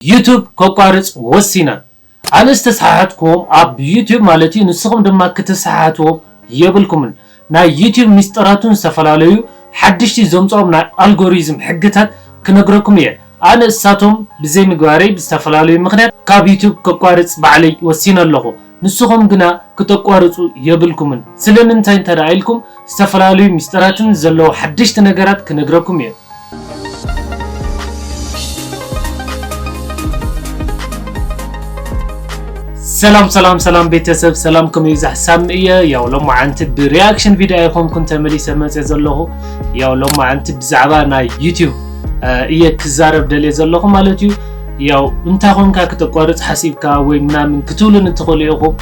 ዩቱብ ከቋርጽ ወሲነ። ኣነ ዝተሰሓሓትኩዎም ኣብ ዩቱብ ማለት እዩ፣ ንስኹም ድማ ክትሰሓሓትዎም የብልኩምን። ናይ ዩቱብ ሚስጥራቱን ዝተፈላለዩ ሓድሽቲ ዘምጽኦም ናይ ኣልጎሪዝም ሕግታት ክነግረኩም እየ። ኣነ እሳቶም ብዘይ ምግባረይ ብዝተፈላለዩ ምኽንያት ካብ ዩቱብ ከቋርጽ ባዕለይ ወሲነ ኣለኹ። ንስኹም ግና ክተቋርጹ የብልኩምን። ስለምንታይ እንተ ደኣ ኢልኩም ዝተፈላለዩ ሚስጥራትን ዘለዎ ሓድሽቲ ነገራት ክነግረኩም እየ። ሰላም ሰላም ሰላም ቤተሰብ፣ ሰላም ከመይ ይዛሕ ሳሚ እየ። ያው ሎማዓንቲ ብሪያክሽን ቪድዮ ኣይኮንኩን ተመሊሰ መፅእ ዘለኹ። ያው ሎማዓንቲ ብዛዕባ ናይ ዩቲዩብ እየ ክዛረብ ደልየ ዘለኹ ማለት እዩ። ያው እንታይ ኮንካ ክተቋርፅ ሓሲብካ ወይ ምናምን ክትብሉኒ ትኽእሉ ኢኹም።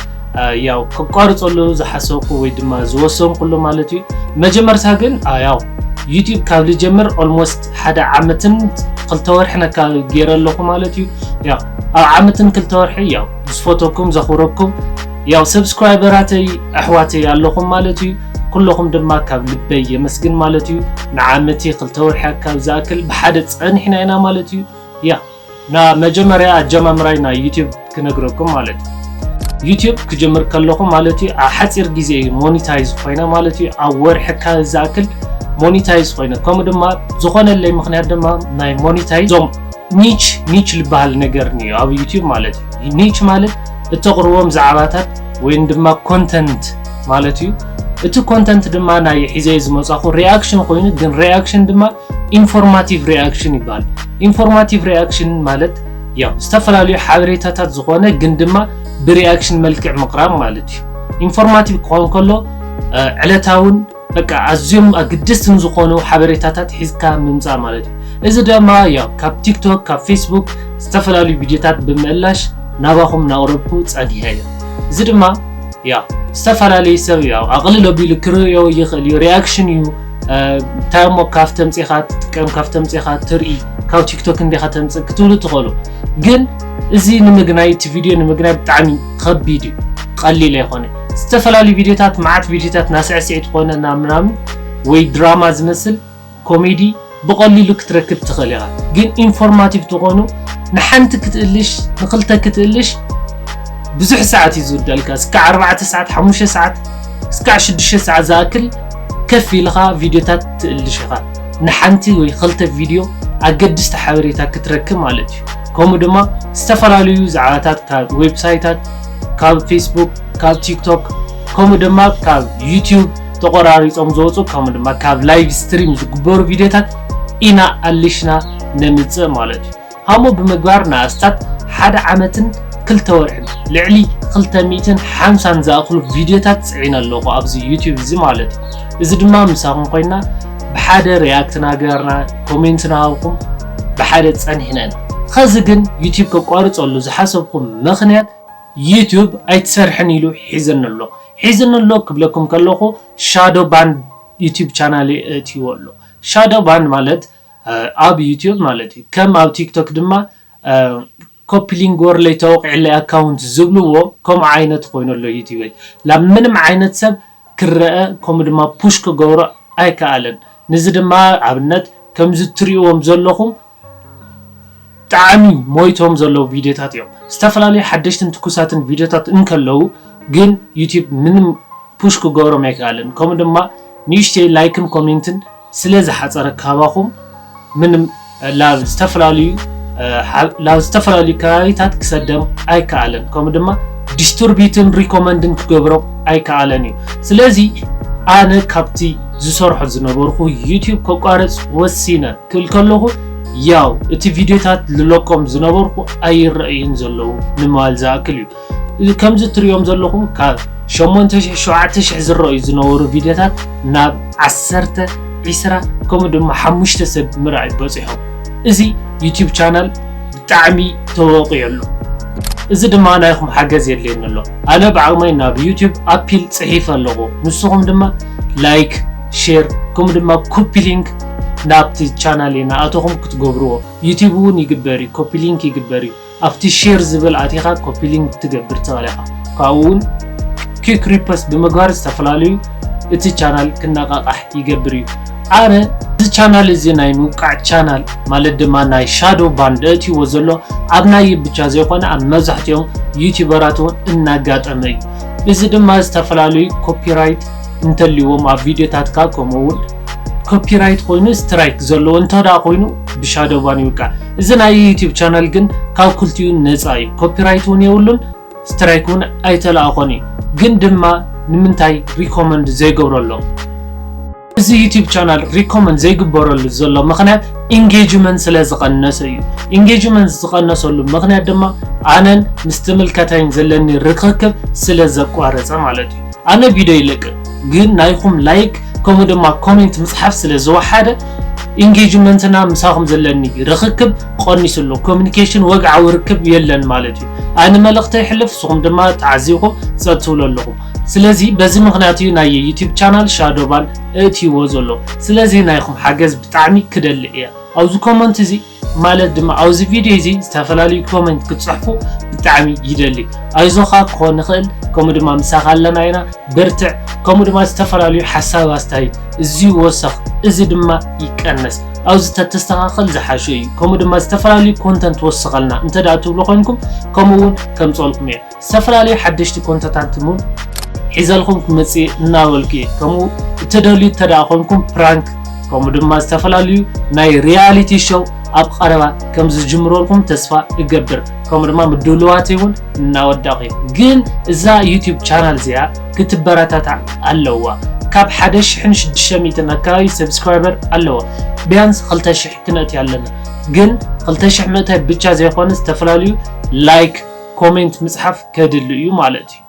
ያው ከቋርፀሉ ዝሓሰብኩ ወይ ድማ ዝወሰንኩሉ ማለት እዩ። መጀመርታ ግን ያው ዩቲዩብ ካብ ልጀምር ኦልሞስት ሓደ ዓመትን ክልተ ወርሕን ኣካባቢ ገይረ ኣለኹ ማለት እዩ። ያው ኣብ ዓመትን ክልተ ወርሒ ያው ዝፈተኩም ዘኽብረኩም ያው ሰብስክራይበራተይ ኣሕዋተይ ኣለኹም ማለት እዩ። ኩለኹም ድማ ካብ ልበይ የመስግን ማለት እዩ። ንዓመቲ ክልተ ወርሒ ኣካብ ዝኣክል ብሓደ ጸኒሕና ኢና ማለት እዩ። ያ ና መጀመርያ ኣጀማምራይ ናይ ዩቲዩብ ክነግረኩም ማለት እዩ። ዩቲዩብ ክጀምር ከለኹ ማለት እዩ ኣብ ሓፂር ግዜ እዩ ሞኒታይዝ ኮይነ ማለት እዩ። ኣብ ወርሒ ኣካብ ዝኣክል ሞኒታይዝ ኮይነ። ከምኡ ድማ ዝኾነለይ ምኽንያት ድማ ናይ ሞኒታይዝ ዞም ኒች ኒች ዝበሃል ነገር እዩ ኣብ ዩቲዩብ ማለት እዩ። ኒች ማለት እተቕርቦም ዛዕባታት ወይም ድማ ኮንተንት ማለት እዩ። እቲ ኮንተንት ድማ ናይ ሒዘ ዝመጻኹ ሪኣክሽን ኮይኑ ግን ሪኣክሽን ድማ ኢንፎርማቲቭ ሪኣክሽን ይበሃል። ኢንፎርማቲቭ ሪኣክሽን ማለት ያው ዝተፈላለዩ ሓበሬታታት ዝኾነ ግን ድማ ብሪኣክሽን መልክዕ ምቕራብ ማለት እዩ። ኢንፎርማቲቭ ክኾን ከሎ ዕለታውን በቃ ኣዝዮም ኣግድስትን ዝኾኑ ሓበሬታታት ሒዝካ ምምፃእ ማለት እዩ። እዚ ድማ ያው ካብ ቲክቶክ ካብ ፌስቡክ ዝተፈላለዩ ቪድዮታት ብምእላሽ ናባኹም ናቕረብኩ ጸኒሐ እየ። እዚ ድማ ያው ዝተፈላለዩ ሰብ ያው ኣቕልል ኣቢሉ ክርእዮ ይኽእል እዩ። ሪኣክሽን እዩ። እንታይ እሞ ካብ ተምፂኻ ትጥቀም ካብ ተምፂኻ ትርኢ ካብ ቲክቶክ እንዲኻ ተምፅእ ክትብሉ ትኽእሉ። ግን እዚ ንምግናይ እቲ ቪድዮ ንምግናይ ብጣዕሚ ከቢድ እዩ። ቀሊል ኣይኮነ። ዝተፈላለዩ ቪድዮታት መዓት ቪድዮታት ናስዕስዒት ኮነ ና ምናምን ወይ ድራማ ዝመስል ኮሜዲ ብቐሊሉ ክትረክብ ትኽእል ኢኻ። ግን ኢንፎርማቲቭ ትኾኑ ንሓንቲ ክትእልሽ ንኽልተ ክትእልሽ ብዙሕ ሰዓት እዩ ዝውዳልካ። እስካዕ ኣርባዕተ ሰዓት ሓሙሽተ ሰዓት እስካዕ ሽዱሽተ ሰዓት ዝኣክል ከፍ ኢልኻ ቪድዮታት ትእልሽ ኢኻ። ንሓንቲ ወይ ክልተ ቪድዮ ኣገድስቲ ሓበሬታ ክትረክብ ማለት እዩ። ከምኡ ድማ ዝተፈላለዩ ዛዕባታት ካብ ዌብሳይታት ካብ ፌስቡክ ካብ ቲክቶክ ከምኡ ድማ ካብ ዩቲዩብ ተቆራሪፆም ዝወፁ ከምኡ ድማ ካብ ላይቭ ስትሪም ዝግበሩ ቪድዮታት ኢና ኣሊሽና ነምፅእ ማለት እዩ። ከምኡ ብምግባር ንኣስታት ሓደ ዓመትን ክልተ ወርሕን ልዕሊ ክልተ ሚእትን ሓምሳን ዝኣኽሉ ቪድዮታት ፅዒነ ኣለኹ ኣብዚ ዩቲዩብ እዚ ማለት እዩ። እዚ ድማ ምሳኹም ኮይና ብሓደ ሪያክት ናገርና ኮሜንት ናሃብኩም ብሓደ ፀኒሕና ኢና። ኸዚ ግን ዩቲዩብ ከቋርፀሉ ዝሓሰብኩም ምኽንያት ዩቲዩብ ኣይትሰርሕን ኢሉ ሒዝኒ ኣሎ። ሒዝኒ ኣሎ ክብለኩም ከለኹ ሻዶ ባንድ ዩቲዩብ ቻናል እእትይዎ ኣሎ። ሻዶ ባንድ ማለት ኣብ ዩቲዩብ ማለት እዩ። ከም ኣብ ቲክቶክ ድማ ኮፒ ሊንክ ወርለይ ተወቂዕለይ ኣካውንት ዝብልዎ ከምኡ ዓይነት ኮይኑ ኣሎ ዩቲዩበይ። ናብ ምንም ዓይነት ሰብ ክረአ ከምኡ ድማ ፑሽ ክገብሮ ኣይከኣለን። ንዚ ድማ ኣብነት ከምዚ ትሪእዎም ዘለኹም ብጣዕሚ ሞይቶም ዘለዉ ቪድዮታት እዮም። ዝተፈላለዩ ሓደሽትን ትኩሳትን ቪድዮታት እንከለዉ ግን ዩቲዩብ ምንም ፑሽ ክገብሮም ኣይከኣልን። ከምኡ ድማ ንእሽተይ ላይክን ኮሜንትን ስለ ዝሓፀረ ካባኹም ምንም ላብ ዝተፈላለዩ ላብ ዝተፈላለዩ ከባቢታት ክሰደም ኣይከኣለን። ከምኡ ድማ ዲስትሪቢዩትን ሪኮመንድን ክገብሮም ኣይከኣለን እዩ። ስለዚ ኣነ ካብቲ ዝሰርሖ ዝነበርኩ ዩቲዩብ ከቋርፅ ወሲነ ክብል ከለኹ ያው እቲ ቪድዮታት ዝለቆም ዝነበርኩ ኣይረኣዩን ዘለዉ ንምባል ዝኣክል እዩ። ከምዚ እትሪኦም ዘለኹም ካብ ሸሞንተ ሽሕ ሸውዓተ ሽሕ ዝረኣዩ ዝነበሩ ቪድዮታት ናብ ዓሰርተ ዒስራ ከምኡ ድማ ሓሙሽተ ሰብ ምርኣይ በፂሖም። እዚ ዩቲዩብ ቻናል ብጣዕሚ ተወቂዑ ኣሎ። እዚ ድማ ናይኹም ሓገዝ የድልየኒ ኣሎ። ኣነ ብዓቕመይ ናብ ዩቲዩብ ኣፒል ፅሒፈ ኣለኹ። ንስኹም ድማ ላይክ፣ ሼር ከምኡ ድማ ኮፒ ሊንክ ናብቲ ቻናል ናኣተኹም ክትገብርዎ ዩቲዩብ እውን ይግበር እዩ፣ ኮፒ ሊንክ ይግበር እዩ። ኣብቲ ሼር ዝብል ኣቲኻ ኮፒ ሊንክ ትገብር ትኽእል ኢኻ። ካብኡ እውን ኪክ ሪፖስት ብምግባር ዝተፈላለዩ እቲ ቻናል ክነቃቃሕ ይገብር እዩ። ኣነ እዚ ቻናል እዚ ናይ ምውቃዕ ቻናል ማለት ድማ ናይ ሻዶ ባን ዘእትይዎ ዘሎ ኣብ ናይ ብቻ ዘይኮነ ኣብ መብዛሕትኦም ዩቲዩበራት እውን እናጋጠመ እዩ። እዚ ድማ ዝተፈላለዩ ኮፒራይት እንተልዎም ኣብ ቪዲዮታትካ ከምኡ እውን ኮፒራይት ኮይኑ ስትራይክ ዘለዎ እንተ ደኣ ኮይኑ ብሻዶ ባን ይውቃዕ። እዚ ናይ ዩቲዩብ ቻናል ግን ካብ ክልቲኡ ነፃ እዩ። ኮፒራይት እውን የብሉን፣ ስትራይክ እውን ኣይተለኣኾን እዩ። ግን ድማ ንምንታይ ሪኮመንድ ዘይገብረሎም? እዚ ዩቲዩብ ቻናል ሪኮመንድ ዘይግበረሉ ዘሎ ምኽንያት ኢንጌጅመንት ስለ ዝቐነሰ እዩ። ኢንጌጅመንት ዝቐነሰሉ ምኽንያት ድማ ኣነን ምስ ተመልካታይን ዘለኒ ርክክብ ስለ ዘቋረፀ ማለት እዩ። ኣነ ቪድዮ ይለቅቅ ግን ናይኹም ላይክ ከምኡ ድማ ኮሜንት ምፅሓፍ ስለ ዝወሓደ ኢንጌጅመንትና ምሳኹም ዘለኒ ርክክብ ቀኒሱ ኣሎ። ኮሚኒኬሽን ወግዓዊ ርክብ የለን ማለት እዩ። ኣነ መልእኽተይ ይሕልፍ ንስኹም ድማ ተዓዚብኩም ጸጥ ትብሉ ኣለኹም። ስለዚ በዚ ምኽንያት እዩ ናይ ዩቲዩብ ቻናል ሻዶ ባን እእትይዎ ዘሎ። ስለዚ ናይኹም ሓገዝ ብጣዕሚ ክደሊ እየ። ኣብዚ ኮመንት እዚ ማለት ድማ ኣብዚ ቪድዮ እዚ ዝተፈላለዩ ኮመንት ክትጽሕፉ ብጣዕሚ ይደሊ። ኣይዞኻ ክኾን ይኽእል ከምኡ ድማ ምሳኻ ኣለና ኢና በርትዕ። ከምኡ ድማ ዝተፈላለዩ ሓሳብ ኣስተያየት እዚ ይወሰኽ እዚ ድማ ይቀነስ ኣብዚ ተተስተኻኸል ዝሓሸ እዩ። ከምኡ ድማ ዝተፈላለዩ ኮንተንት ወስኸልና እንተ ደኣ ትብሉ ኮይንኩም ከምኡ እውን ከምፀልኩም እየ። ዝተፈላለዩ ሓደሽቲ ኮንተንታት እውን ሒዘልኩም ክመፅእ እናበልኩ እየ። ከምኡ እትደልዩ እንተ ደኣ ኮይንኩም ፕራንክ ከምኡ ድማ ዝተፈላለዩ ናይ ሪያሊቲ ሾው ኣብ ቀረባ ከም ዝጅምረልኩም ተስፋ እገብር። ከምኡ ድማ ምድልዋት እውን እናወዳእኩ እየ። ግን እዛ ዩቲዩብ ቻናል እዚኣ ክትበረታታዕ ኣለዋ። ካብ ሓደ ሽሕን ሽዱሽተ ሚእትን ኣካባቢ ሰብስክራይበር ኣለዋ። ቢያንስ ክልተ ሽሕ ክነእትያ ኣለና። ግን ክልተ ሽሕ ምእታይ ብቻ ዘይኮነ ዝተፈላለዩ ላይክ ኮሜንት ምፅሓፍ ከድሊ እዩ ማለት እዩ።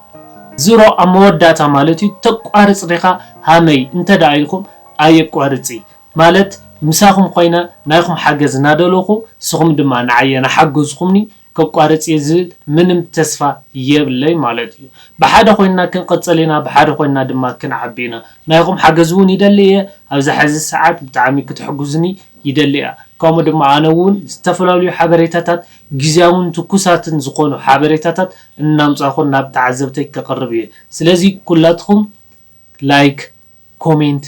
ዝሮ ኣብ መወዳእታ ማለት እዩ ተቋርፅ ዲኻ ሃመይ እንተ ደኣ ኢልኩም ኣየቋርፂ ማለት ምሳኹም ኮይነ ናይኹም ሓገዝ እናደለኹ ንስኹም ድማ ንዓየ ናሓገዝኩምኒ ከቋርፅ እየ ዝብል ምንም ተስፋ የብለይ ማለት እዩ። ብሓደ ኮይንና ክንቐፅል ኢና፣ ብሓደ ኮይንና ድማ ክንዓቢ ኢና። ናይኹም ሓገዝ እውን ይደሊ እየ። ኣብዚ ሕዚ ሰዓት ብጣዕሚ ክትሕግዙኒ ይደሊ እያ። ከምኡ ድማ ኣነ እውን ዝተፈላለዩ ሓበሬታታት ግዝያውን ትኩሳትን ዝኾኑ ሓበሬታታት እናምፃኹ ናብ ተዓዘብተይ ከቕርብ እየ። ስለዚ ኩላትኹም ላይክ፣ ኮሜንት፣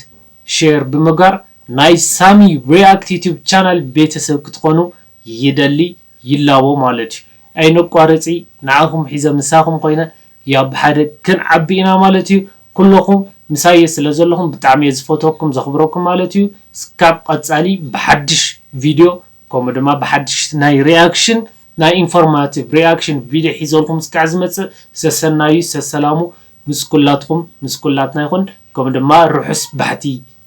ሼር ብምግባር ናይ ሳሚ ሪያክት ዩቲዩብ ቻናል ቤተሰብ ክትኾኑ ይደሊ ይላቦ ማለት እዩ። ኣይነቋርፂ ንዓኹም ሒዘ ምሳኹም ኮይነ ያብ ሓደ ክንዓቢ ኢና ማለት እዩ። ኩለኹም ምሳየ ስለ ዘለኹም ብጣዕሚ እየ ዝፈትወኩም ዘኽብረኩም ማለት እዩ። እስካብ ቀፃሊ ብሓድሽ ቪድዮ ከምኡ ድማ ብሓድሽ ናይ ሪያክሽን ናይ ኢንፎርማቲቭ ሪያክሽን ቪድዮ ሒዘልኩም እስካዕ ዝመፅእ ሰሰናዩ ሰሰላሙ ምስ ኩላትኩም ምስ ኩላትና ይኹን። ከምኡ ድማ ርሑስ ባሕቲ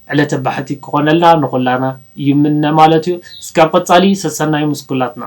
ዕለተ ባሕቲ ክኾነልና ንኹላና ይምነ ማለት እዩ። እስካብ ቀፃሊ ሰሰናዩ ምስ ኩላትና።